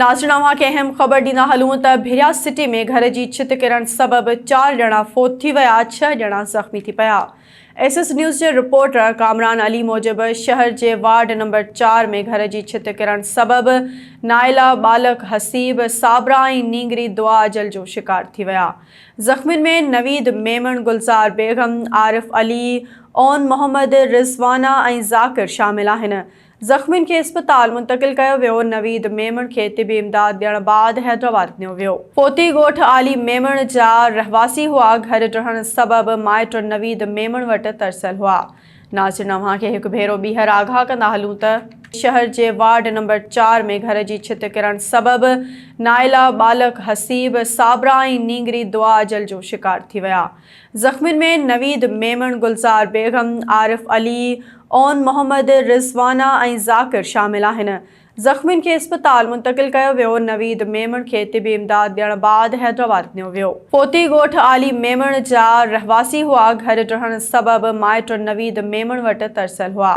ناظرين اوهان کي اهم خبر ڏيندا هلون ته ڀريا سٽي ۾ گهر جي ڇت ڪرڻ سبب چار ڄڻا فوت ٿي ويا ڇهه ڄڻا زخمي ٿي پيا. ايس ايس نيوز جي رپورٽر ڪامران علي موجب شهر جي وارڊ نمبر چار ۾ گهر جي ڇت ڪرڻ سبب نائلا، ٻالڪ حسيب، صابرا ۽ نينگري دعا اجل جو شڪار ٿي ويا. زخمين ۾ نويد ميمڻ، گلزار بيگم، عارف علي، عون محمد، رضوانه ۽ ذاڪر شامل آهن. زخمين کي اسپتال منتقل ڪيو ويو، نويد ميمڻ کي طبي امداد ڏيڻ بعد حيدرآباد نيو ويو. فوتي ڳوٺ عالي ميمڻ جا رهواسي هئا، گهر ڊهڻ سبب مائٽ نويد ميمڻ وٽ ترسيل هئا. ناظرين اوهان کي هڪ ڀيرو ٻيهر آگاهه ڪندا هلون ته. شهر جي وارڊ نمبر چار ۾ گهر جي ڇت ڪرڻ سبب نائلا، ٻالڪ حسيب، صابرا ۽ نينگري دعا اجل جو شڪار ٿي ويا. زخمين ۾ نويد ميمڻ، گلزار بيگم، عارف علي، عون محمد، رضوانه ۽ ذاڪر شامل آهن. زخمين کي اسپتال منتقل ڪيو ويو، نويد ميمڻ کي طبي امداد ڏيڻ بعد حيدرآباد نيو ويو. فوتي ڳوٺ عالي ميمڻ جا رهواسي هئا، گهر ڊهڻ سبب مائٽ نويد ميمڻ وٽ ترسيل هئا.